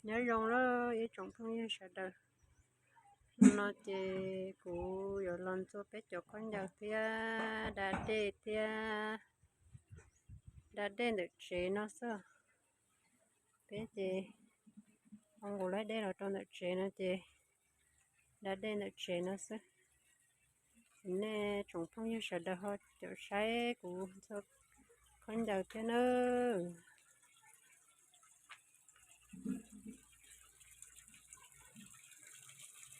Nyob zoo na ib tsoom phooj ywg sawv daws, hnub no ces kuv yuav los ntxuaj peb cov khaub ncaws thiab da dej thiab da dej ntawm tsev no xwb. Peb ces ua nkaus lawv dej los rau ntawm tsev no ces da dej ntawm tsev no xwb. Ces nej tsoom phooj ywg sawv daws ho caum saib kuv ntxuaj khaub ncaws thiab nawb.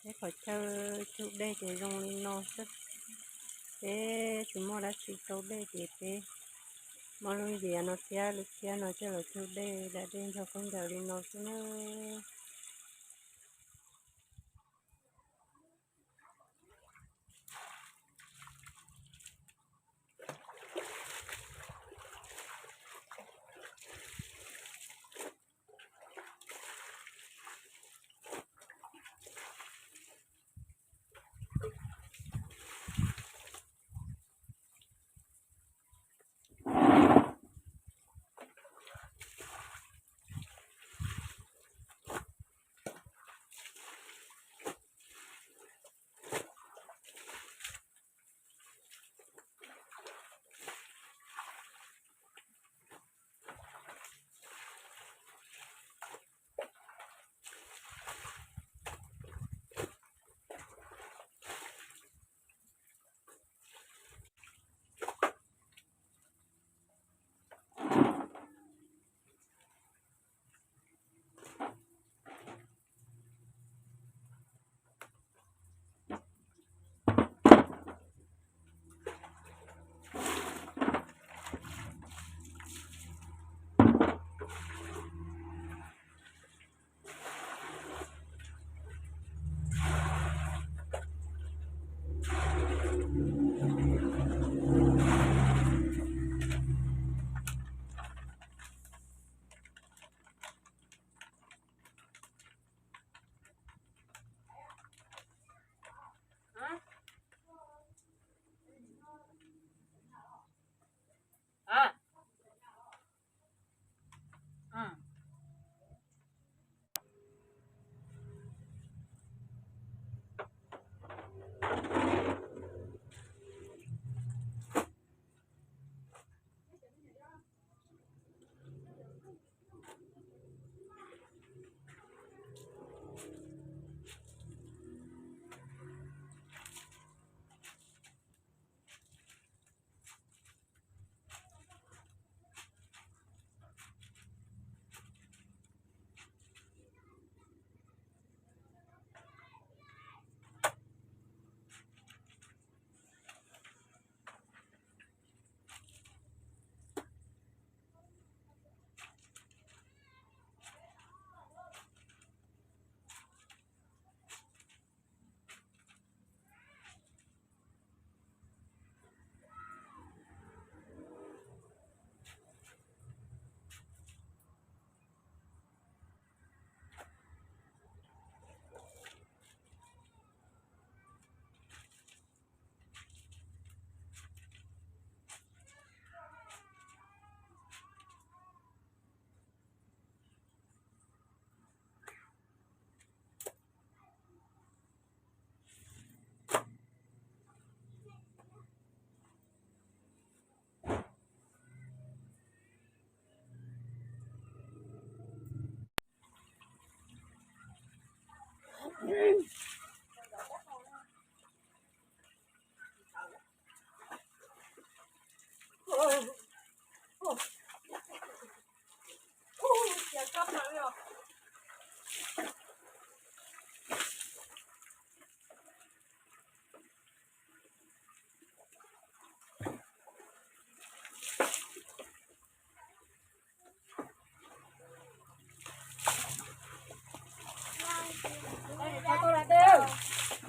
Peb qhov chaw cug dej ces zoo li no xwb. Peb tsis muaj dab tsi rau dej ces peb muab lub ntiav no thiab lub txiab no coj los cug dej, da dej ntxuaj khaub ncaws li no xwb nawb.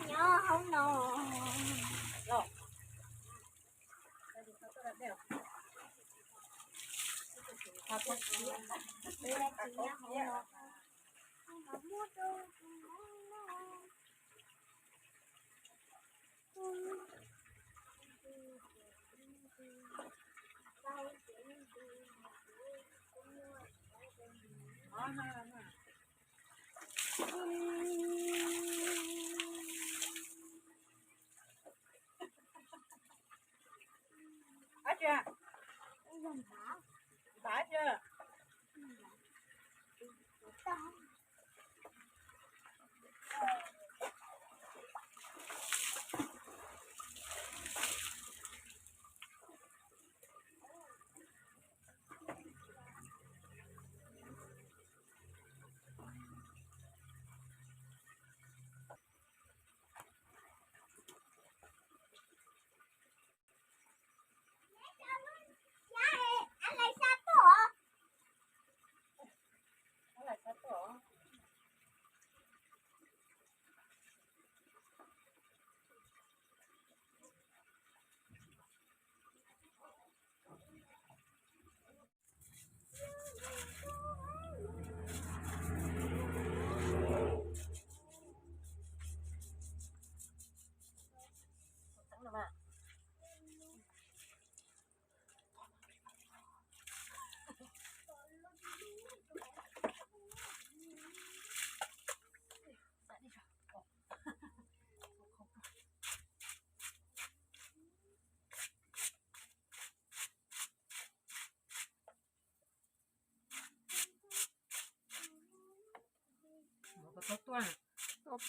Nyob hauv no. Tuaj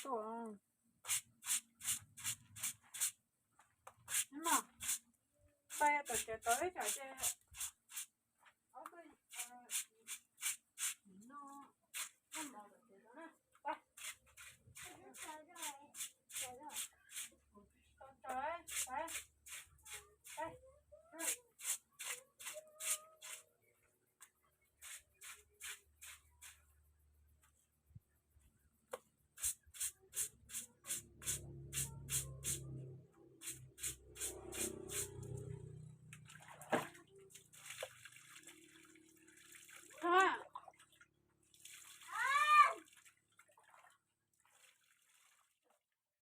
tuaj. Peb tom kev tau ib tsam ces